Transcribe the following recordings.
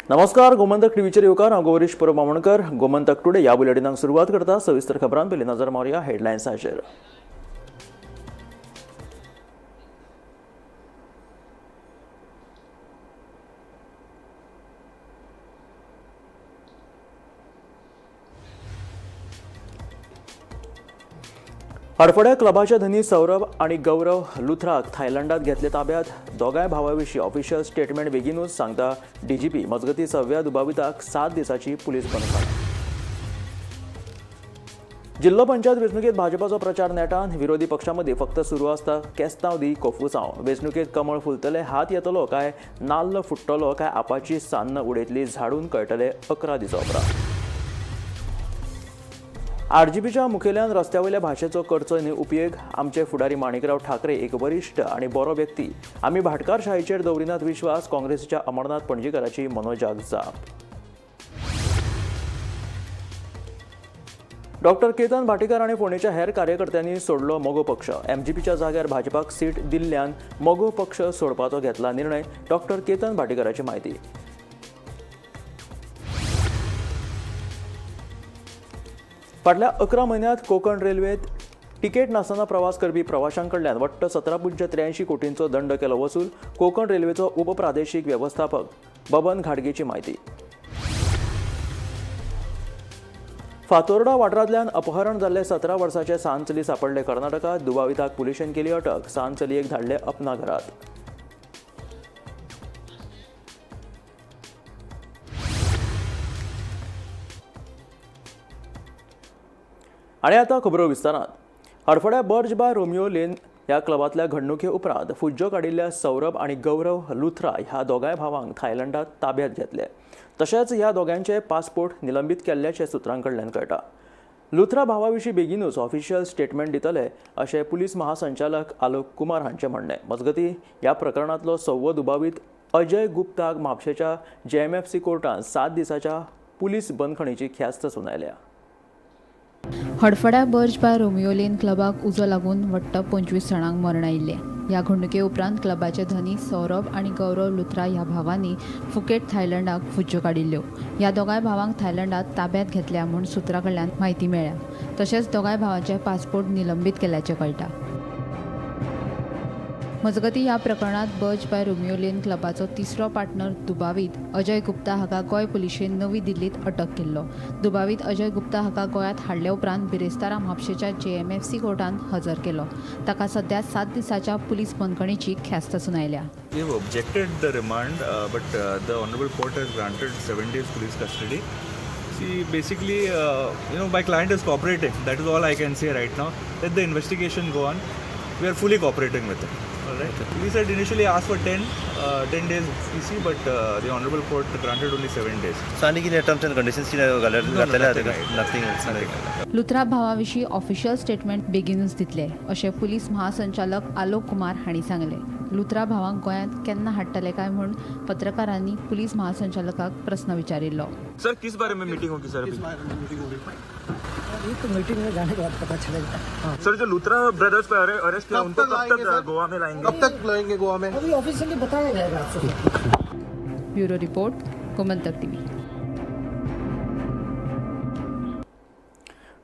नमस्कार, गोमंतक टीव्हीचेर येवकार. हांव गौरीश परब आमोणकर. गोमंतक टुडे ह्या बुलेटिनाक सुरवात करता. सविस्तर खबरां पयलीं नजर मारुया हेडलायन्साचेर. हडफड्या क्लबाचे धनी सौरभ आणि गौरव लुथराक थायलंडात घेतले ताब्यात. दोगांय भावाविशीं ऑफिशियल स्टेटमेंट बेगीनूच सांगता डीजीपी. मजगती सव्या दुबाविताक 7 दिसांची पुलीस बंदखण. जिल्हो पंचायत वेंचणुकेत भाजपाचो प्रचार नेटान. विरोधी पक्षांमदीं फक्त सुरू आसता केस्तांव दी कोफुसांव. वेंचणुकेत कमळ फुलतले, हात येतलो काय नाल्ल फुट्टलो काय आपाची सान्न उडयतली झाडून कळटले 11 दिसां उपरांत. आरजीपीच्या मुखेल्यान रस्त्या वयल्या भाशेचो करचो न्हय उपयोग. आमचे फुडारी माणिकराव ठाकरे एक वरिश्ठ आनी बरो व्यक्ती. आमी भाटकारशाहीचेर दवरिनात विश्वास. काँग्रेसीच्या अमरनाथ पणजीकाराची मनोजाक जाप. डॉक्टर केतन भाटीकार आनी फोंडेच्या हेर कार्यकर्त्यांनी सोडलो मगो पक्ष. एमजीपीच्या जाग्यार भाजपाक सीट दिल्ल्यान मगो पक्ष सोडपाचो घेतला निर्णय. डॉक्टर केतन भाटीकाराची म्हायती. फाटल्या 11 म्हयन्यांत कोकण रेल्वेत तिकेट नासतना प्रवास करपी प्रवाशां कडल्यान वट्ट 17.83 कोटींचो दंड केलो वसूल. कोकण रेल्वेचो उपप्रादेशीक वेवस्थापक बबन घाडगेची म्हायती. फातोर्डा वाठारांतल्यान अपहरण जाल्ले 17 वर्साचे सान चली सापडले कर्नाटकात. दुबाविताक पुलिशेन केली अटक. सान चलयेक धाडले अपना घरात. आनी आतां खबरो विस्तारात. हडफड्या बर्ज बाय रोमियो लेन ह्या क्लबांतल्या घडणुके उपरांत फुज्जो काडिल्ल्या सौरभ आनी गौरव लुथरा ह्या दोगांय भावांक थायलंडात ताब्यात घेतले. तशेंच ह्या दोगांचे पासपोर्ट निलंबीत केल्ल्याचें सुत्रां कडल्यान कळटा. लुथरा भावा विशीं बेगीनूच ऑफिशियल स्टेटमेंट दितले अशें पुलीस महासंचालक आलोक कुमार हांचें म्हणणें. मजगतीं ह्या प्रकरणांतलो सव्वो दुबावीत अजय गुप्ताक म्हापशेच्या जेएमएफसी कोर्टान 7 दिसाच्या पुलीस बंदखणीची ख्यास्त सुनायल्या. हडफड्या बर्ज बाय रोमियो लेन क्लबाक उजो लागून वट्ट 25 जाणांक मरण आयिल्लें. ह्या घडणुके उपरांत क्लबाचे धनी सौरभ आनी गौरव लुथरा ह्या भावांनी फुकेट थायलंडाक फुज्ज्यो काडिल्ल्यो. ह्या दोगांय भावांक थायलंडात ताब्यात घेतल्या म्हूण सुत्रां कडल्यान म्हायती मेळ्ळ्या. तशेंच दोगांय भावांचे पासपोर्ट निलंबीत केल्याचें कळटा. मजगतीं ह्या प्रकरणांत बर्ज बाय रोमियो लेन क्लबाचो तिसरो पार्टनर दुबावीत अजय गुप्ता हाका गोंय पुलिशेन नवी दिल्लीत अटक केल्लो. दुबावीत अजय गुप्ता हाका गोंयांत हाडले उपरांत बिरेस्तारा म्हापशेच्या जेएमएफसी कोर्टांत हजर केलो. ताका सध्या 7 दिसाच्या पुलीस बंदखणीची ख्यास्त सुनायल्या. We have objected the remand, but the Honorable Court has granted 7 days police custody. See, basically, my client is cooperating. That is all I can say right now. Let the investigation go on. We are fully cooperating with it. All right. Police had initially asked for 10 days PC, but the Honorable Court granted only 7 days. So आनी कितें terms and conditions कितें घातले? No, घातलेले nothing आसा? like nothing else. Nothing like that. Luthra भावाविशीं official statement बेगीनूच दितले अशें police महासंचालक आलोक कुमार हांणी सांगलें. लुथरा भावांक गोंयांत केन्ना हाडटले काय म्हूण पत्रकारांनी पुलीस महासंचालकाक प्रस्न विचारिल्लो. सर, किस बारे में मीटिंग होगी सर अभी? ये तो मीटिंग में जाने के बाद पता चलेगा. सर, जो लूथरा ब्रदर्स पे अरेस्ट किया, कब उनको तक कब लाएंगे तक सर? गोवा में लाएंगे? कब तक लाएंगे गोवा में? अभी ऑफिशियली बताया जाएगा आपको. Bureau report, Gomantak TV.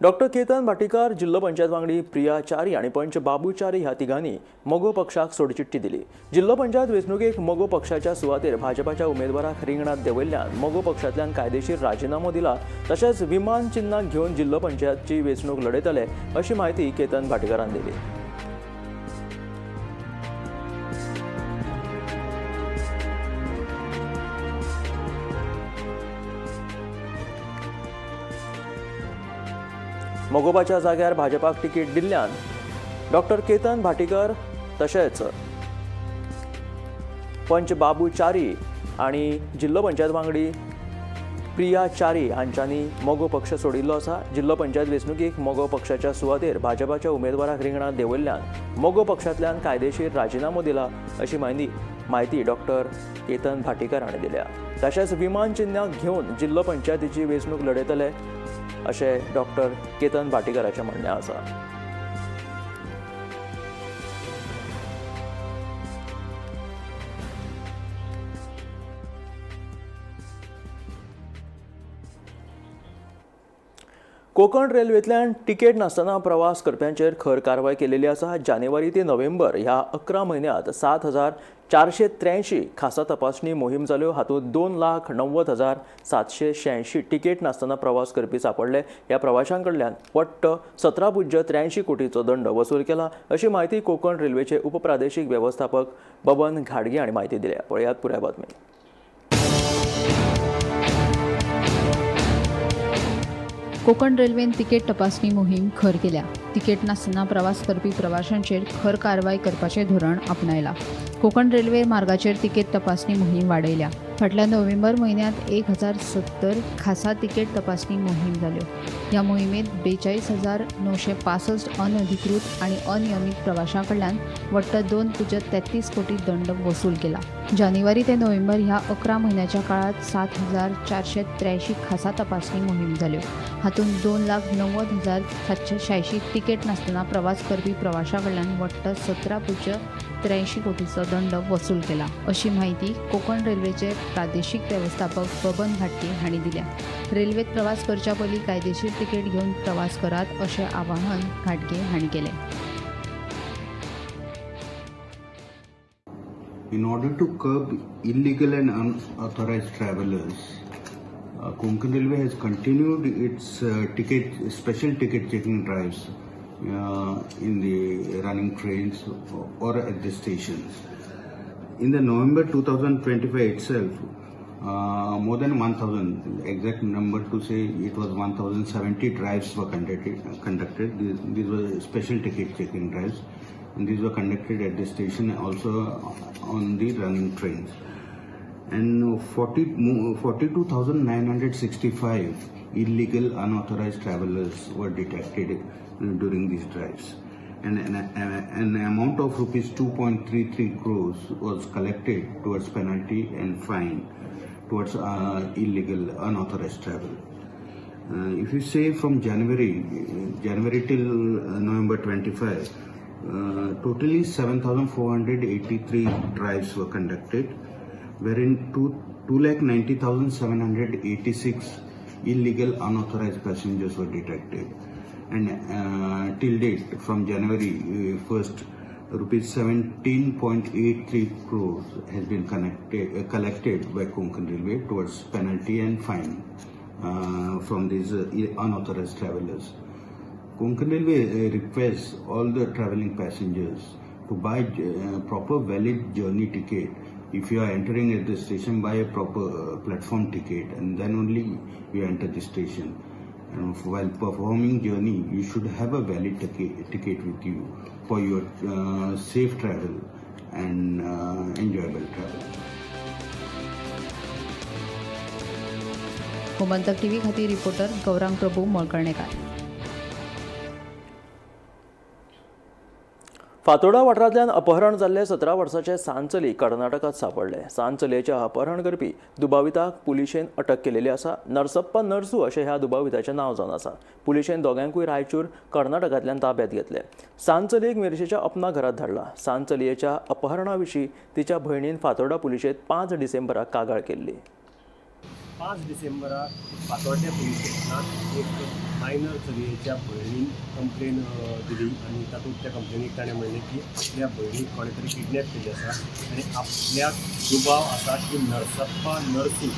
Doctor Ketan Bhatikar, जिल्हो पंचायत वांगडी प्रिया च्यारी आनी पंच बाबू च्यारी ह्या तिगांनी मगो पक्षाक सोडचिट्टी दिली. जिल्हो पंचायत वेंचणुकेक मगो पक्षाच्या सुवातेर भाजपाच्या उमेदवाराक रिंगणांत देंवयल्ल्यान मगो पक्षांतल्यान कायदेशीर राजिनामो दिला. तशेंच विमान चिन्नाक घेवन जिल्हो पंचायतची वेंचणूक लढयतले अशी म्हायती केतन भाटीकारान दिली. मगोबाच्या जाग्यार भाजपाक तिकीट दिल्ल्यान डॉक्टर केतन भाटीकर तशेंच पंच बाबू च्यारी आनी जिल्हो पंचायत वांगडी प्रिया च्यारी हांच्यांनी मगो पक्ष सोडिल्लो आसा. जिल्हो पंचायत वेंचणुकेक मगो पक्षाच्या सुवातेर भाजपाच्या उमेदवाराक रिंगणांत देंवयल्ल्यान मगो पक्षांतल्यान कायदेशीर राजिनामो दिला अशी म्हायती डॉक्टर केतन भाटीकर हांणी दिल्या. तशेंच विमान चिन्हाक घेवन जिल्हो पंचायतीची वेंचणूक लढयतले अशें डॉक्टर केतन भाटीकराचें म्हणणें आसा. कोकण रेल्वेंतल्यान तिकेट नासतना प्रवास करप्यांचेर खर कारवाय केलेली आसा. जानेवारी ते नोव्हेंबर ह्या 11 म्हयन्यांत 7483 खासा तपासणी मोहीम जाल्यो. हातूंत 2,90,786 तिकेट नासतना प्रवास करपी सांपडले. ह्या प्रवाशां कडल्यान वट्ट 17.83 कोटीचो दंड वसूल केला अशी म्हायती कोकण रेल्वेचे उपप्रादेशीक वेवस्थापक बबन घाडगे हांणी म्हायती दिल्या. पळयात पुराय बातमी. कोकण रेल्वेन तिकेट तपासणी मोहीम खर केल्या. तिकेट नासतना प्रवास करपी प्रवाशांचेर खर कारवाय करपाचें धोरण आपणायलां. कोकण रेल्वे मार्गाचेर तिकेट तपासणी मोहीम वाडयल्या. फाटल्या नोव्हेंबर म्हयन्यांत 1070 खासा तिकेट तपासणी मोहीम जाल्यो. ह्या मोहिमेंत 42,965 अनधिकृत आनी अनियमीत प्रवाशां कडल्यान वट्ट 2.33 कोटी दंड वसूल केला. जानेवारी ते नोव्हेंबर ह्या 11 म्हयन्याच्या काळांत 7483 खासा तपासणी मोहीम जाल्यो. हातूंत 2,90,786 तिकेट नासतना प्रवास करपी प्रवाशां कडल्यान वट्ट 17.83 कोटीचो दंड वसूल केला अशी म्हायती कोकण रेल्वेचे प्रादेशीक वेवस्थापक बबन घाटगे हांणी दिल्या. रेल्वेत प्रवास करच्या पयलीं कायदेशीर तिकेट घेवन प्रवास करात अशें आवाहन घाटगे हांणी केलें. In order to curb illegal and unauthorized travelers, Konkan Railway has continued its special ticket checking drives in the running trains or at the stations. In the November 2025 itself, more than 1,000, exact number to say it was 1,070 drives were conducted. These were special ticket checking drives, and these were conducted at the station and also on the running trains. And 42,965 illegal unauthorized travelers were detected during these drives. And an amount of rupees 2.33 crores was collected towards penalty and fine towards illegal unauthorized travel. If you say from January till November 25, totally 7,483 drives were conducted, wherein 2,90,786 illegal unauthorized passengers were detected. And till date, from January 1st, rupees 17.83 crores has been collected by Konkan Railway towards penalty and fine from these unauthorized travelers. Konkan Railway requests all the traveling passengers to buy proper valid journey ticket. If you are entering at the station, buy a proper platform ticket and then only you enter the station. And while performing journey, you should have a valid ticket with you for your safe travel and enjoyable travel. Gomantak TV खातीर reporter Gaurang Prabhu Malkarnekar. Fatorda वाठारांतल्यान अपहरण जाल्ले 17 वर्साचे सान चली कर्नाटकांत सांपडले. सान चलयेचें अपहरण करपी दुबाविताक पुलिशेन अटक केलेली आसा. नरसप्पा नरसू अशें ह्या दुबाविताचें नांव जावन आसा. पुलिशेन दोगांकूय रायचूर कर्नाटकांतल्यान ताब्यांत घेतले. सान चलयेक मिरशेच्या अपना घरांत धाडला. सान चलयेच्या अपहरणा विशीं तिच्या भयणीन फातोर्डा पुलिशेंत 5 डिसेंबराक कागाळ केल्ली. 5 डिसेंबराक फातोर्डे पुलीस स्टेशनात एक मायनर चलयेच्या भयणीन कंप्लेन दिली आनी तातूंत त्या कंप्लेनीक ताणें म्हणलें की आपल्या भयणीक कोणें तरी किडनॅप केल्ली आसा आनी आपल्याक दुबाव आसा की नरसप्पा नरसी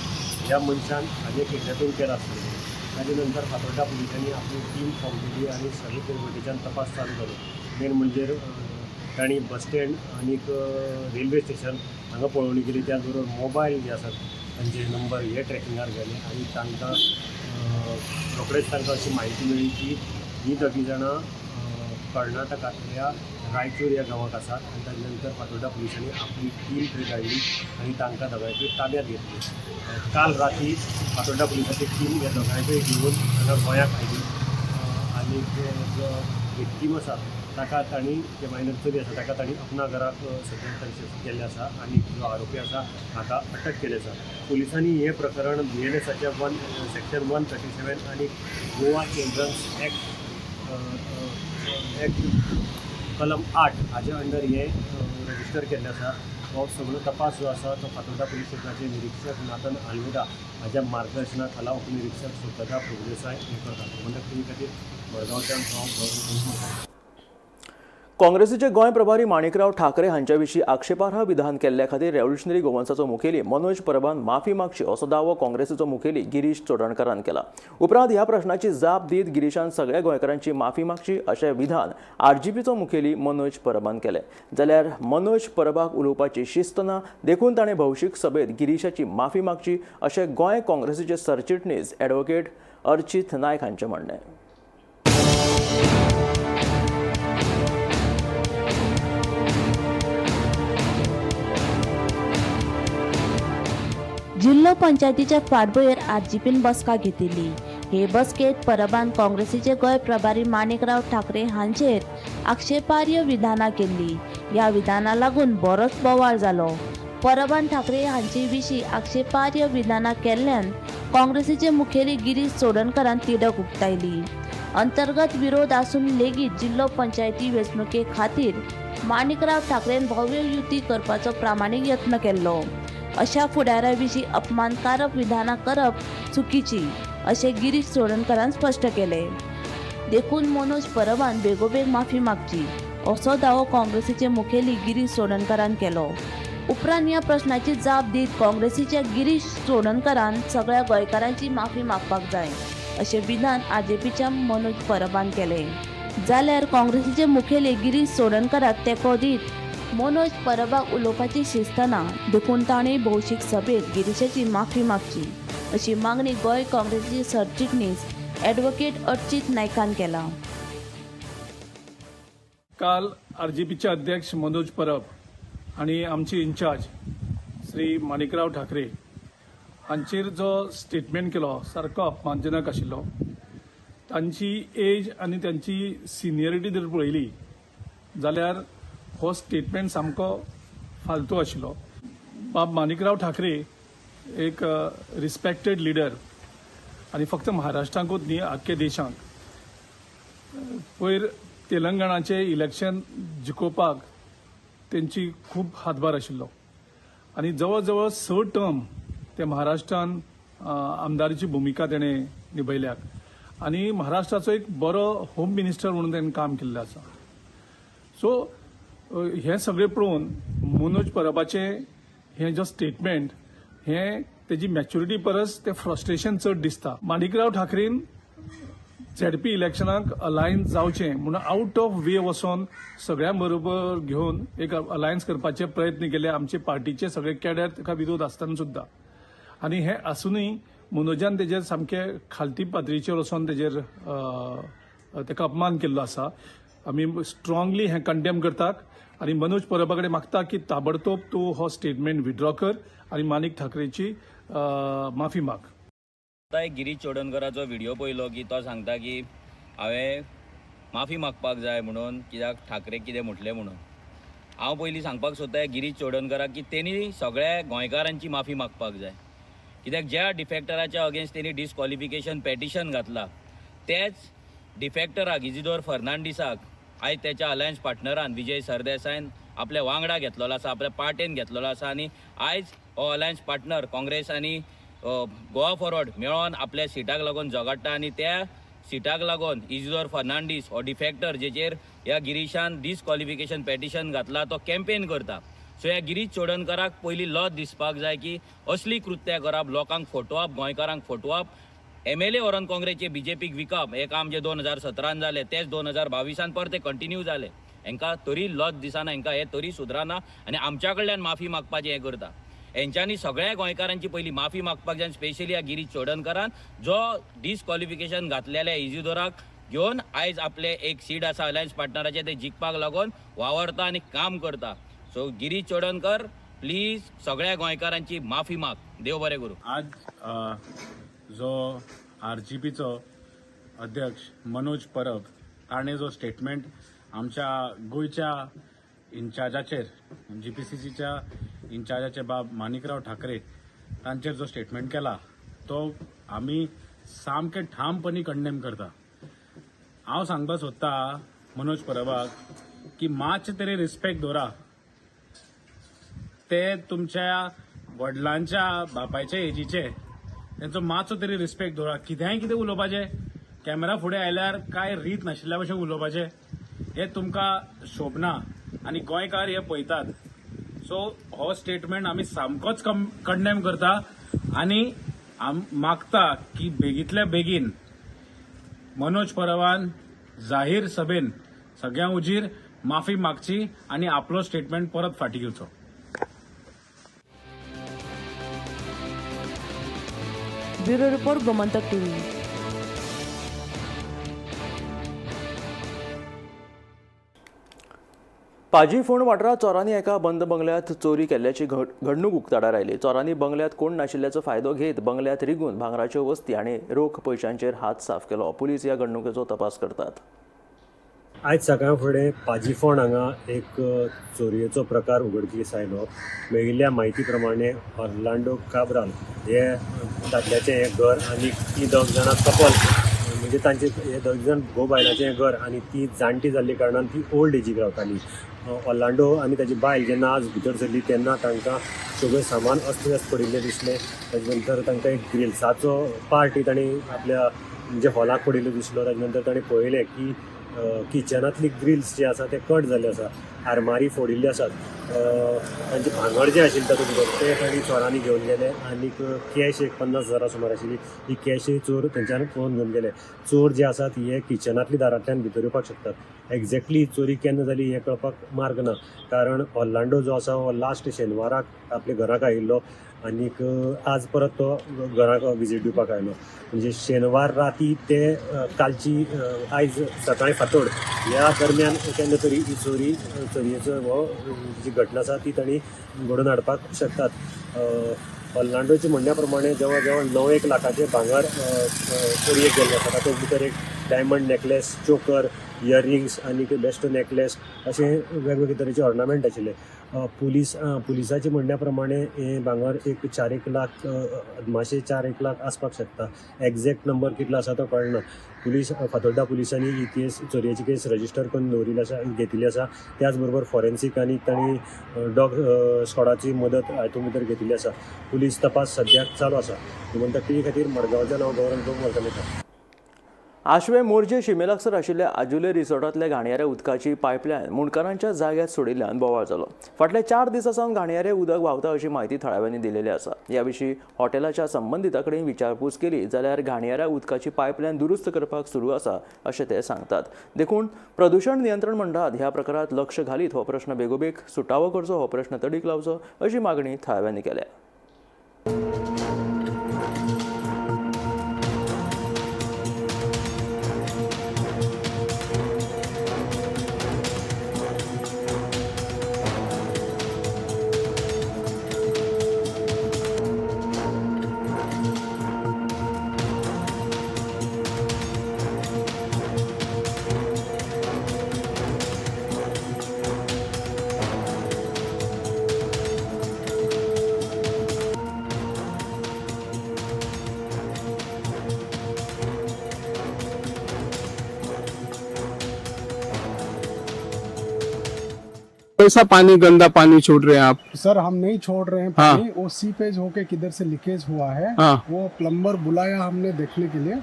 ह्या मनशान हाजें किडनॅपींग केलां आसतलें. ताजे नंतर फातोर्डा पुलिसांनी आपली टीम फॉर्म केली आनी सगळे वटेच्यान तपास चालू जालो. मेन म्हणजे तांणी बस स्टँड आनीक रेल्वे स्टेशन हांगा पळोवणी केली. त्याच बरोबर मोबायल जे आसात तांचे नंबर हे ट्रॅकिंगार गेले आनी तांकां रोखडेच तांकां अशी म्हायती मेळ्ळी की हीं दोगी जाणां कर्नाटकांतल्या रायचूर ह्या गांवांत आसात आनी ताजे नंतर फातोर्डा पुलिसांनी आपली टीम थंय धाडली आनी तांकां दोगांयकूय ताब्यांत घेतली. काल राती फातोर्डा पुलिसाची टीम ह्या दोगांयकूय घेवन हांगा गोंयाक आयली आनी जो विक्टीम आसा ताका तांणी, जे मायनर चली आसा ताका तांणी अपना घराक सद्या तांचे गेल्लें आसा आनी जो आरोपी आसा हाका अटक केल्ली आसा. पुलिसांनी हें प्रकरण BNSच्या सेक्शन 137 आनी गोवा चिल्ड्रन्स एक्ट कलम 8 हाजे अंडर हें रजिस्टर केल्लें आसा. हो सगळो तपास जो आसा तो फातोर्डा पुलीस स्टेशनाचे निरीक्षक नाथन आल्मेदा हाज्या मार्गदर्शना खाला उपनिरीक्षक सुखदा प्रभुदेसाय हे करतात. गोमंतक टीव्ही खातीर मडगांवच्यान हांव गौरव देशमुख. काँग्रेसीचे गोंय प्रभारी माणिकराव ठाकरे हांच्या विशीं आक्षेपार्ह विधान केल्ल्या खातीर रेव्होल्युशनरी गोवन्साचो मुखेली मनोज परबान माफी मागची असो दावो काँग्रेसीचो मुखेली गिरीश चोडणकारान केला. उपरांत ह्या प्रश्नाची जाप दीत गिरीशान सगळ्या गोंयकारांची माफी मागची अशें विधान आरजीपीचो मुखेली मनोज परबान केलें. जाल्यार मनोज परबाक उलोवपाची शिस्त ना देखून ताणें भौशीक सभेत गिरीशाची माफी मागची अशें गोंय काँग्रेसीचे सरचिटणीस ॲडव्होकेट अर्चित नायक हांचें म्हणणें. जिल्हो पंचायतीच्या फाटभुंयेर आरजीपीन बसका घेतिल्ली. हे बसकेंत परबान काँग्रेसीचे गोंय प्रभारी माणिकराव ठाकरे हांचेर आक्षेपार्ह विधानां केल्ली. ह्या विधानां लागून बरोच बोवाळ जालो. परबान ठाकरे हांचे विशीं आक्षेपार्ह विधानां केल्ल्यान काँग्रेसीचे मुखेली गिरीश चोडणकारान तिडक उक्तायली. अंतर्गत विरोध आसून लेगीत जिल्हो पंचायती वेंचणुके खातीर माणिकराव ठाकरेन भव्य युती करपाचो प्रामाणीक यत्न केल्लो. अशा फुडाऱ्या विशीं अपमानकारक विधानां करप चुकीची अशें गिरीश चोडणकारान स्पश्ट केलें. देखून मनोज परबान बेगोबेग माफी मागची असो दावो काँग्रेसीचे मुखेली गिरीश चोडणकारान केलो. उपरांत ह्या प्रश्नाची जाप दीत काँग्रेसीच्या गिरीश चोडणकारान सगळ्या गोंयकारांची माफी मागपाक जाय अशें विधान आरजीपीच्या मनोज परबान केलें. जाल्यार काँग्रेसीचे मुखेली गिरीश चोडणकाराक तेंको दीत मनोज परबाक उलोवपाची शिस्त ना देखून ताणें भौशीक सभेत गिरीशाची माफी मागची अशी मागणी गोंय काँग्रेसीचे सरचिटणीस ॲडव्होकेट अर्चित नायकान केला. काल आरजीपीचे अध्यक्ष मनोज परब आणि आमचे इन्चार्ज श्री माणिकराव ठाकरे हांचेर जो स्टेटमेंट केलो सारको अपमानजनक आशिल्लो. तांची एज आनी तांची सिनियरिटी जर पळयली जाल्यार हो स्टेटमेंट सामको फालतू आशिल्लो. बाब माणिकराव ठाकरे एक रिस्पेक्टेड लिडर आनी फक्त महाराष्ट्राकूच न्ही आख्खे देशांक. पयर तेलंगणाचे इलेक्शन जिखोवपाक तेंची खूब हातभार आशिल्लो आनी जवळ जवळ 6 टर्म ते महाराष्ट्रान आमदारीची भुमिका तेणें निभयल्या आनी महाराष्ट्राचो एक बरो होम मिनिस्टर म्हणून तेणें काम केल्लें आसा. सो हें सगळें पळोवन मनोज परबाचें हें जो स्टेटमेंट हें तेजी मॅच्युरिटी परस तें फ्रस्ट्रेशन चड दिसता. माणिकराव ठाकरेन झेडपी इलेक्शनाक अलायन्स जावचें म्हणून आउट ऑफ वे वचोन सगळ्यां बरोबर घेवन एक अलायन्स करपाचे प्रयत्न केले. आमचे पार्टीचे सगळे कॅडर ताका विरोध आसतना सुद्दां आनी हें आसूनय मनोजान तेजेर सामके खालती पातळीचेर वचोन तेजेर ताका अपमान केल्लो आसा. आमी स्ट्रांगली हें कंडेम करतात आनी मनोज परबा कडेन मागता की ताबडतोब तूं हो स्टेटमेंट विड्रॉ कर आनी माणिक ठाकरेची माफी माग. आतां एक गिरीश चोडणकराचो व्हिडियो पळयलो की तो सांगता की हांवें माफी मागपाक जाय म्हणून कित्याक ठाकरे कितें म्हटलें म्हणून. हांव पयलीं सांगपाक सोदता गिरीश चोडणकराक की तेणी सगळ्या गोंयकारांची माफी मागपाक जाय, कित्याक ज्या डिफेक्टराच्या अगेन्स्ट तेणी डिस्कॉलिफिकेशन पेटिशन घातला तेच डिफेक्टराक इजिदोर फर्नांडीसाक आयज तेच्या अलायन्स पार्टनरान विजय सरदेसायन आपल्या वांगडा घेतलेलो आसा, आपल्या पार्टेन घेतलेलो आसा आनी आयज हो अलायन्स पार्टनर काँग्रेस आनी गोवा फॉरवर्ड मेळोन आपल्या सिटाक लागून झगडटा आनी त्या सिटाक लागून इजिदोर फर्नांडीस हो डिफेक्टर जेचेर ह्या गिरीशान डिस्कॉलिफिकेशन पेटिशन घातला तो कॅम्पेन करता. सो ह्या गिरीश चोडणकराक पयलीं लज दिसपाक जाय की असली कृत्यां करप, लोकांक फटोवप, गोंयकारांक फटोवप, एमएलए व्हरोन काँग्रेसचे बीजेपीक विकप हें काम जें 2017 जालें तेंच 2022 परतें कंटिन्यू जालें. हेंकां तरी लज दिसना, हेंकां हें तरी सुदराना आनी आमच्या कडल्यान माफी मागपाचें हें करता. हेंच्यांनी सगळ्या गोंयकारांची पयलीं माफी मागपाक जाय, स्पेशली ह्या गिरीश चोडणकरान जो डिस्कॉलिफिकेशन घातलेल्या इजिदोराक घेवन आयज आपलें एक सीट आसा अलायन्स पार्टनराचें तें जिखपाक लागून वावरता आनी काम करता. सो गिरीश चोडणकर प्लीज सगळ्या गोंयकारांची माफी माग. देव बरें करूं. आज जो आरजीपीचो अध्यक्ष मनोज परब ताणें जो स्टेटमेंट आमच्या गोंयच्या इन्चार्जाचेर जीपीसीसीच्या इन्चार्जाचे बाब माणिकराव ठाकरे तांचेर जो स्टेटमेंट केला तो आमी सामके ठामपणी कंडेम करता. हांव सांगपाक सोदता मनोज परबाक की मातशें तरी रिस्पेक्ट दवरा. ते तुमच्या वडिलांच्या बापायच्या एजीचे, तेंचो मातसो तरी रिस्पेक्ट दवरा. कितेंय कितें उलोवपाचें, कॅमेरा फुडें आयल्यार काय रीत नाशिल्ल्या भशेन उलोवपाचें, हें तुमकां शोभना आनी गोंयकार हे पळयतात. सो हो स्टेटमेंट आमी सामकोच कंडेम करता आनी मागता की बेगींतल्या बेगीन मनोज परबान जाहीर सभेन सगळ्यां उजीर माफी मागची आनी आपलो स्टेटमेंट परत फाटीं घेवचो. Bureau report, Gomantak TV. Pajifond वाठारांत चोरांनी एका बंद बंगल्यांत चोरी केल्ल्याची घडणूक उक्ताडार आयली. चोरांनी बंगल्यांत कोण नाशिल्ल्याचो फायदो घेत बंगल्यांत रिगून भांगराच्यो वस्ती आनी रोख पयशांचेर हात साफ केलो. पुलीस ह्या घडणुकेचो तपास करतात. आयज सकाळ फुडें पाजीफोंड हांगा एक चोरयेचो प्रकार उघडकीस आयलो. मेळिल्ल्या म्हायती प्रमाणे ऑर्लांडो काब्राल हे दादल्याचें हें घर आनी ती दोग जाणां कपल, म्हणजे तांचे हे दोग जाण घोव बायलाचें हें घर आनी ती जाणटी जाल्ली कारणान ती ओल्ड एजीक रावताली. ऑर्लांडो आनी ताजी बायल जेन्ना आज भितर सरली तेन्ना तांकां सगळें सामान अस्तव्यस्त पडिल्लें दिसलें. ताजे नंतर तांकां एक ग्रिल्साचो पार्ट तांणी आपल्या म्हणजे हॉलाक पडिल्लो दिसलो. ताजे नंतर तांणी पळयलें की किचनांतली ग्रिल्स जे आसा ते कट जाल्ले आसा, आरमारी फोडिल्ली आसात, तांचे भांगर जें आशिल्लें तातूंत भितर तें तांणी चोरांनी घेवन गेले आनीक कॅश एक 50,000 सुमार आशिल्ली ही कॅशय चोर थंयच्यान पळोवन घेवन गेले. चोर जे आसात हे किचनांतल्या दारांतल्यान भितर येवपाक शकतात. एक्झॅक्टली चोरी केन्ना जाली हें कळपाक मार्ग ना, कारण ऑर्लांडो जो आसा हो लास्ट शेनवाराक आपल्या घराक आयिल्लो आनीक आज परत तो घराक विजीट दिवपाक आयलो. म्हणजे शेनवार राती ते कालची आयज सकाळी फांतोड ह्या दरम्यान केन्ना तरी ही चोरयेचो हो जी घटना आसा ती तांणी घडोवन हाडपाक शकतात. ऑर्लांडोच्या म्हणण्या प्रमाणे जवळ जवळ 9 लाखाचें भांगर चोरयेक गेल्लें आसा. तातूंत भितर एक डायमंड नेकलेस, चोकर, इयरिंग्स आनी बेस्ट नेकलेस अशें वेगवेगळे तरेचे ऑर्नामेंट आशिल्ले. पुलिसाच्या म्हणण्या प्रमाणे हें भांगर एक 4 लाख अदमाशे 4 लाख आसपाक शकता. एग्जॅक्ट नंबर कितलो आसा तो कळना. फातोड्डा पुलिसांनी ही केस चोरयेची केस रजिस्टर करून दवरिल्ली आसा, घेतिल्ली आसा. त्याच बरोबर फॉरेन्सीक आनी तांणी डॉग स्कॉडाची मदत हातूंत भितर घेतिल्ली आसा. पुलीस तपास सद्याक चालू आसा. गोमंतक टीव्ही खातीर मडगांवच्यान हांव गौरव प्रभू. आश्वे मोरजे शिमे लागसर आशिल्ल्या आजुले रिसॉर्टांतल्या घाणयाऱ्या उदकाची पायपलायन मुंडकारांच्या जाग्यात सोडिल्ल्यान बोवाळ जालो. फाटल्या 4 दिसां सावन घाणयारें उदक व्हांवता अशी म्हायती थळाव्यांनी दिलेली आसा. ह्या विशीं हॉटेलाच्या संबंदिता कडेन विचारपूस केली जाल्यार घाणयाऱ्या उदकाची पायपलायन दुरुस्त करपाक सुरू आसा अशें ते सांगतात. देखून प्रदूशण नियंत्रण मंडळान ह्या प्रकारात लक्ष घालीत हो प्रश्न बेगोबेग सुटावो करचो, हो प्रश्न तडीक लावचो अशी मागणी थळाव्यांनी केल्या. कैसा पानी, गंदा पानी छोड़ रहे हैं आप? सर हम नहीं छोड़ रहे हैं पानी। हाँ। वो सीपेज होके किधर से लीकेज हुआ है। हाँ। वो प्लम्बर बुलाया हमने देखने के लिए,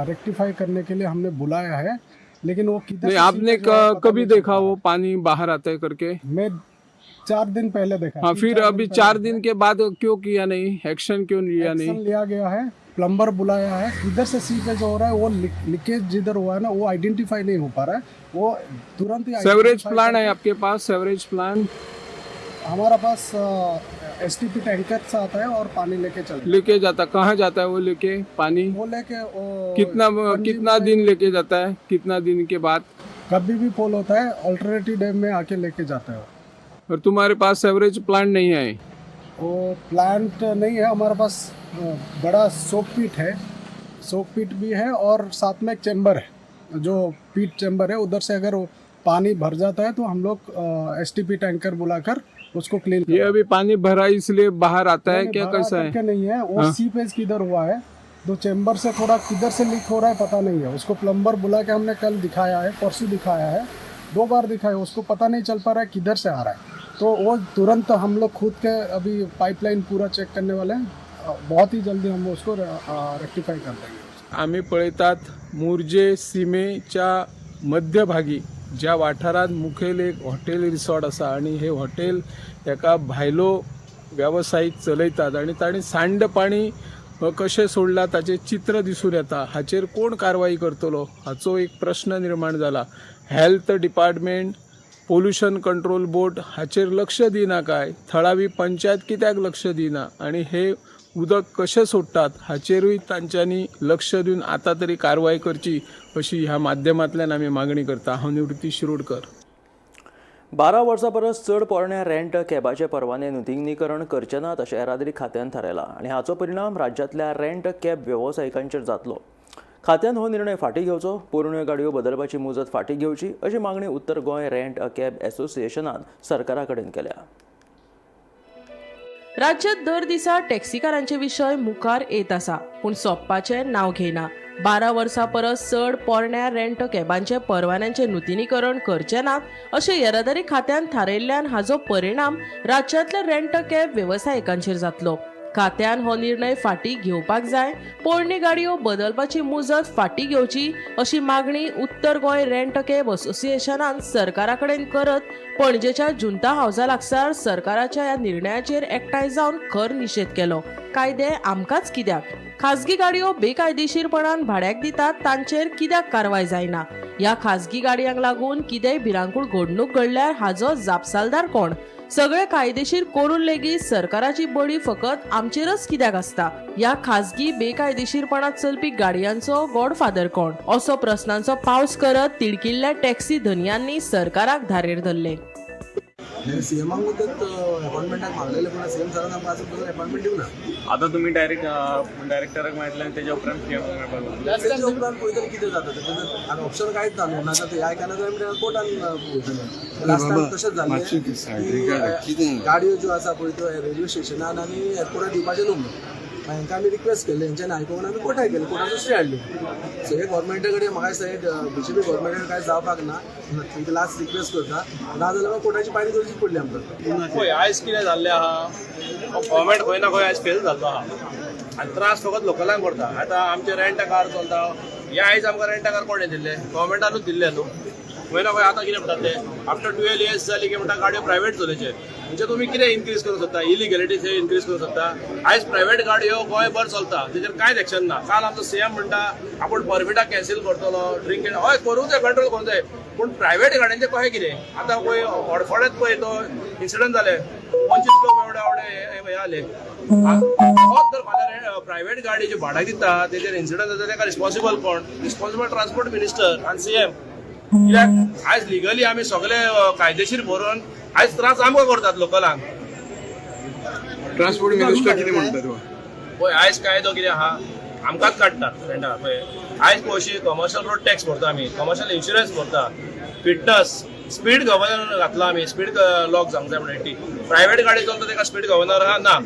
रेक्टिफाई करने के लिए हमने बुलाया है, लेकिन वो किधर नहीं। आपने कभी देखा वो पानी बाहर आता है करके? मैं 4 दिन पहले देखा। हाँ, फिर अभी 4 दिन के बाद क्यों किया नहीं, एक्शन क्यों लिया नहीं? लिया गया है, प्लम्बर बुलाया है, किधर से सीपेज हो रहा है वो लीकेज जिधर हुआ है ना वो आइडेंटिफाई नहीं हो पा रहा है, वो तुरंत ही। सेवरेज प्लांट है आपके पास? सेवरेज प्लांट हमारा पास एसटीपी टैंकर से आता है और पानी लेके चले लेके जाता। कहाँ जाता है वो लेके पानी? वो लेके कितना कितना दिन लेके जाता है? कितना दिन के बाद? कभी भी फॉल होता है, अल्टरनेटिव डे में आके लेके जाता है। और तुम्हारे पास सेवरेज प्लांट नहीं है? वो प्लांट नहीं है हमारे पास। बड़ा सोप पीट है, सोप पीट भी है और साथ में एक चैम्बर है, जो पीट चैम्बर है, उधर से अगर पानी भर जाता है तो हम लोग एसटीपी टैंकर बुलाकर उसको क्लीन। ये अभी पानी भरा इसलिए बाहर आता है क्या, कैसा है? नहीं है वो। हाँ? सीपेज किधर हुआ है तो चैम्बर से थोड़ा किधर से लीक हो रहा है पता नहीं है। उसको प्लम्बर बुला के हमने कल दिखाया है, परसों दिखाया है, 2 बार दिखाया, उसको पता नहीं चल पा रहा है किधर से आ रहा है। तो वो तुरंत हम लोग खुद के अभी पाइपलाइन पूरा चेक करने वाले हैं। बहुत ही जल्दी हम उसको रेक्टिफाई कर देंगे। आमी पळयतात, मोरजे सिमेच्या मध्यभागी ज्या वाठारांत मुखेल एक हॉटेल रिसॉर्ट आसा आनी हे हॉटेल एका भायलो वेवसायीक चलयतात आनी ताणें सांड पाणी कशें सोडलां ताचें चित्र दिसून येता. हाचेर कोण कारवाई करतलो हाचो एक प्रश्न निर्माण जाला. Health department, pollution control board हाचेर लक्ष दिना काय? थळावी पंचायत कित्याक लक्ष दिना आनी हे उदक कशें सोडटात हाचेरूय तांच्यांनी लक्ष दिवन आतां तरी कारवाय करची अशी ह्या माध्यमांतल्यान आमी मागणी करता. हांव निवृत्ती शिरोडकर. 12 वर्सां परस चड पोरण्या रेंट कॅबाचे परवाने नुतनीकरण करचे नात अशें येरादारी खात्यान थारायलां आनी हाचो परिणाम राज्यांतल्या रेंट कॅब वेवसायिकांचेर जातलो. खात्यान हो निर्णय फाटीं घेवचो, पोरण्यो गाडयो बदलपाची मुजत फाटीं घेवची अशी मागणी उत्तर गोंय रेंट अ कॅब एसोसिएशनान सरकारा कडेन केल्या. राज्यात दर दिसा टॅक्सीकारांचे विशय मुखार येत आसा, पूण सोंपपाचें नांव घेयना. 12 वर्सां परस चड पोरण्या रेंट कॅबांचे परवान्यांचें नुतनीकरण करचे नात अशें येरादारी खात्यान थारायल्ल्यान हाजो परिणाम राज्यांतल्या रेंट कॅब वेवसायिकांचेर जातलो. खात्यान हो निर्णय फाटीं घेवपाक जाय, पोरणी गाडयो बदलपाची मुजत फाटीं घेवची अशी मागणी उत्तर गोंय रेंट कॅब असोसिएशनान सरकारा कडेन करत पणजेच्या जुंता हावजा लागसार सरकाराच्या ह्या निर्णयाचेर एकठांय जावन खर निशेध केलो. कायदे आमकांच कित्याक? खाजगी गाडयो बेकायदेशीरपणान भाड्याक दितात तांचेर कित्याक कारवाय जायना? ह्या खाजगी गाडयांक लागून कितेंय भिरांकूळ घडणूक घडल्यार हाजो जापसालदार कोण? सगळे कायदेशीर करून लेगीत सरकाराची बडी फकत आमचेरच कित्याक आसता? ह्या खाजगी बेकायदेशीरपणात चलपी गाडयांचो गॉडफादर कोण? असो प्रस्नांचो पावस करत तिडकिल्ल्या टॅक्सी धनयांनी सरकाराक धारेर धरले. सीएमाक अपॉइंटमेंटाक मागलेले, पूण सीएम सरान आमकां आजून पसून अपॉइंटमेंट दिवना. आता तुम्ही डायरेक्ट डायरेक्टराक मेळटले आनी तेज्या उपरांत सीएम मेळपाक? तेच्या उपरांत पळयतले कितें जाता तें. आनी ऑप्शन कांयच ना न्हू. नाजाल्यार ते आयकना जाल्यार आमी कोर्टान वयतले. लास्ट टायम तशेंच जाल्लें की गाडयो ज्यो आसा पळय त्यो रेल्वे स्टेशनान आनी एअरपोर्टार दिवपाचें न्हू म्हणून. मागीर हांकां आमी रिक्वेस्ट केले, हेंच्यांनी आयकून आमी कोर्टाक गेले, कोर्टाचो स्टे हाडली. सो हे गव्हर्मेंटा कडेन म्हाका दिसता बीजेपी गव्हर्मेंटा कांय जावपाक ना. तांकां लास्ट रिक्वेस्ट करता, नाजाल्यार मागीर कोर्टाची पायरी करची पडली आमकां. पळय, आयज कितें जाल्लें आहा, गव्हर्मेंट खंय ना खंय आयज फेल जाल्लो आहा आनी त्रास फकत लोकलांक करता. आतां आमचे रेंट कार चलता हे, आयज आमकां रेंट कार कोणें दिल्ले? गव्हर्मेंटानूच दिल्ले न्हू. खंय ना खंय आतां कितें म्हणटात ते, आफ्टर 12 इयर्स जाली की म्हणटा गाडयो प्रायवेट चलयचे. म्हणजे तुमी कितें इन्क्रीज करूंक सोदता? इलिगॅलिटी इन्क्रीज करूंक सोदता. आयज प्रायवेट गाडयो गोंयभर चलता, तेजेर कांयच एक्शन ना. काल आमचो सीएम म्हणटा आपूण परमिटां कॅन्सील करतलो, ड्रिंक. हय, करूंक जाय, कंट्रोल करूंक जाय, पूण प्रायवेट गाडयांचें कशें कितें? आतां पळय, हडफड्यांत पळय तो इन्सिडंट जाले, 25 लोक एवढे एवढे हे जाले. होच जर फाल्यां प्रायवेट गाडी जी भाड्याक दिता तेजेर इन्सिडंट जाता, तेका रिस्पॉन्सिबल कोण? रिस्पॉन्सिबल ट्रान्सपोर्ट मिनिस्टर आनी सीएम. कित्याक आयज लिगली आमी सगळे कायदेशीर भरून आयज त्रास आमकां करतात लोकलांक. ट्रान्सपोर्ट मिनिस्टर कितें म्हणटा तुका? पळय, आयज कायदो कितें आहा, आमकांच काडटात रेंटा. पळय, आयज पळोवशी कमर्शियल रोड टॅक्स भरता आमी, कमर्शियल इन्शुरन्स भरता, फिटनस, स्पीड गव्हर्नर घातला आमी, स्पीड लॉक जावंक जाय म्हणून एटी. प्रायवेट गाडी चलता तेका स्पीड गव्हर्नर आहा ना,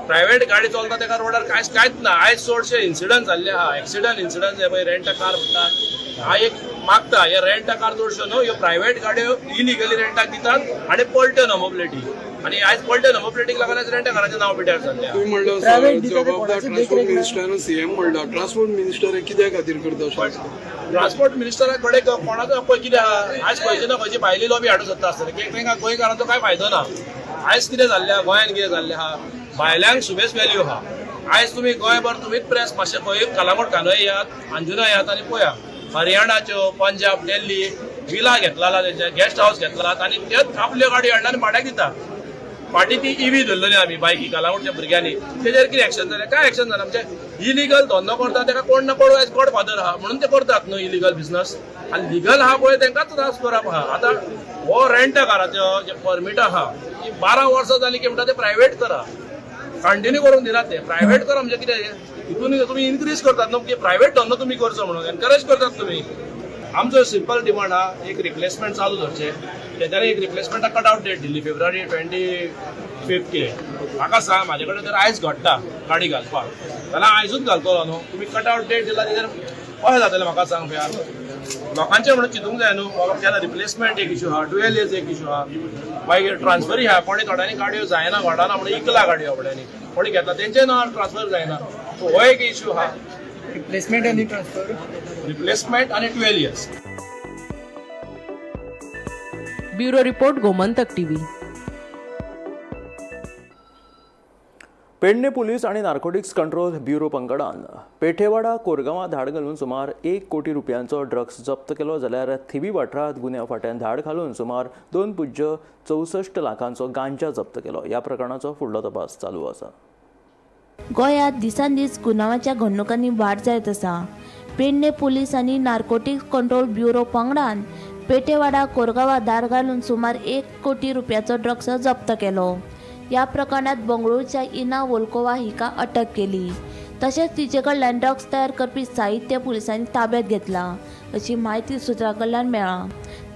प्रायवेट गाडी चलता तेका रोडार कांयच कांयच ना. आयज चडशे इन्सिडंट जाल्ले आहा, एक्सिडंट, इन्सिडंट. हे पळय, रेंट कार म्हणटात. हा एक मागता, हे रेंट कार चडश्यो न्हू, ह्यो प्रायवेट गाडयो इलिगली रेंटाक दितात आनी पलट्यो नंबर प्लेटी. आनी आयज पलट्यो नंबर प्लेटीक लागून आयज रेंट काराचें नांव पिड्यार जाल्लें आहा. तुम्ही म्हणलं Private दिता ते जबाबदार कोणाची ट्रान्सपोर्ट देखरेख ना. मिनिस्टर, सीएम म्हणला, ट्रान्सपोर्ट मिनिस्टर हे कित्या खातीर करता अशें? ट्रान्सपोर्ट मिनिस्टरा कडेन कोणाचो पळय कितें आहा, आयज खंयची ना खंयची भायली लॉबी हाडूंक सोदता आसतले, की तांकां गोंयकारांचो कांय फायदो ना. आयज कितें जाल्लें आहा, गोंयांत कितें जाल्लें आहा, भायल्यांक सुबेज व्हॅल्यू आहा. आयज तुमी गोंयभर तुमीच प्रेस मातशें खंय कलांगूट कांदोळे येयात, अंजुना येयात आनी पळया, हरियाणाच्यो, पंजाब, दिल्ली विला घेतला, तेंचे गेस्ट हावस घेतला आनी तेच आपल्यो गाडी हाडला आनी भाड्याक दिता. फाटीं ती इवी धरलेली आमी बायकी कलांगूटच्या भुरग्यांनी, तेजेर कितें एक्शन जालें? काय एक्शन जालें? म्हणजे इलिगल धंदो करता तेका कोण ना कोण आयज गॉड फादर आहा म्हणून ते करतात न्हू इलिगल बिझनस. आनी लिगल आहा पळय तेंकांच त्रास करप आहा. आतां हो रेंट काराचो जे परमीट आहा ती 12 वर्सां जालीं की म्हणटा ते प्रायवेट करा, कंटिन्यू करूंक दिनात ते. प्रायवेट करा म्हणजे कितें? हितून तुमी इन्क्रीज करतात न्हू की प्रायवेट धंदो तुमी करचो म्हणून एनकरेज करतात तुमी. आमचो सिंपल डिमांड आहा, एक रिप्लेसमेंट चालू धरचें. तेच्यानी एक रिप्लेसमेंटाक कट आउट डेट दिल्ली फेब्रुवारी 25 कितें. म्हाका सांग, म्हाजे कडेन जर आयज घडटा गाडी घालपाक जाल्यार आयजूच घालतलो न्हू. तुमी कट आउट डेट दिला तेजेर. कशें जातलें म्हाका सांग पया. लोकांचें म्हणून चिंतूंक जाय न्हू बाबा. केन्ना रिप्लेसमेंट एक इशू आहा, 12 इयर्स एक इशू आहा, मागीर ट्रान्सफरी आहा. कोणी थोड्यांनी गाडयो जायना घडना म्हणून इकला गाडयो, आपड्यांनी कोणी घेतला तेंचे नांव ट्रान्सफर जायना, सो हो एक इशू आहा. रिप्लेसमेंट आनी ट्रान्सफर. रिप्लेसमेंट आनी 12 years. Bureau report, Gomantak TV. Pedne police आनी नार्कोटिक्स कंट्रोल ब्युरो पंगडान पेठेवाडा कोरगांवां धाड घालून सुमार 1 कोटी रुपयांचो ड्रग्स जप्त केलो, जाल्यार थिवी वाठारांत गुन्यांव फांट्यान धाड घालून सुमार 2.64 लाखांचो गांजा जप्त केलो. ह्या प्रकरणाचो फुडलो तपास चालू आसा. गोंयांत दिसान दीस गुन्यांवाच्या घडणुकांनी वाड जायत आसा. पेडणे पुलीस आनी नार्कोटिक्स कंट्रोल ब्युरो पंगडान पेठेवाडा कोरगांवा धाड घालून सुमार 1 कोटी रुपयाचो ड्रग्स जप्त केलो. ह्या प्रकरणात बंगळुरूच्या इना वोल्कोवा हिका अटक केली. तशेंच तिचे कडल्यान ड्रग्स तयार करपी साहित्य पुलिसांनी ताब्यात घेतलां, अशी म्हायती सुत्रां कडल्यान मेळ्ळा.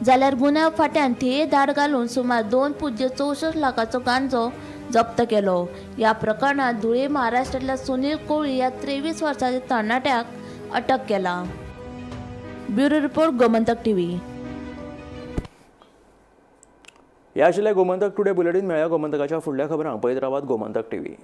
जाल्यार गुन्यांव फांट्यान थिये धाड घालून सुमार 2.64 लाखाचो गांजो जप्त केलो. ह्या प्रकरणात धुळे महाराष्ट्रातल्या सुनील कोळी ह्या 23 वर्साच्या तरणाट्याक अटक केला. Bureau report, Gomantak TV. ह्या आशिल्लें गोमंतक टुडे बुलेटीन. मेळया गोमंतकाच्या फुडल्या खबरांक. पळयत रावात Gomantak TV.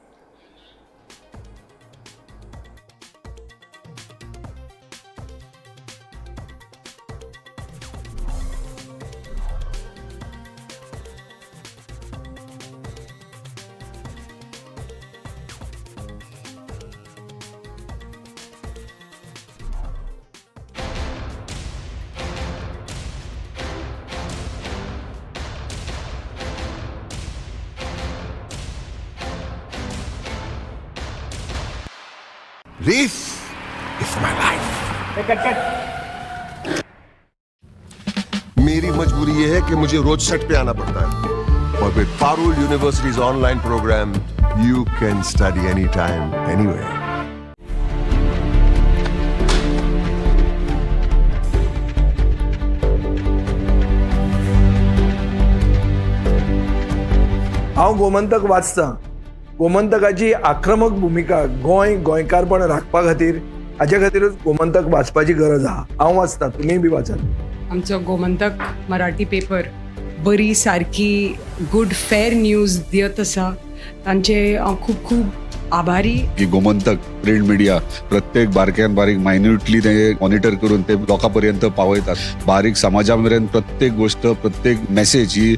This is my life. मेरी मजबूरी ये है कि मुझे रोज सेट पे आना पड़ता है और with Parul University's online program, you can study anytime, anywhere. हांव गोमंतक वाचतां. गोमंतकाची आक्रमक भुमिका गोंय गोंयकारपण राखपा खातीर, हाच्या खातीरूच गोमंतक वाचपाची गरज आहा. हांव वाचतां, तुमीय बी वाचात. आमचो गोमंतक मराठी पेपर बरी सारकी गुड फेर न्यूज दियत आसा. तांचे हांव खूब खूब आभारी. की गोमंतक प्रिंट मिडिया प्रत्येक बारक्यान बारीक मायन्युटली ते मॉनिटर करून ते लोकां पर्यंत पावयतात. बारीक समाजा मेरेन प्रत्येक गोष्ट, प्रत्येक मेसेज ही.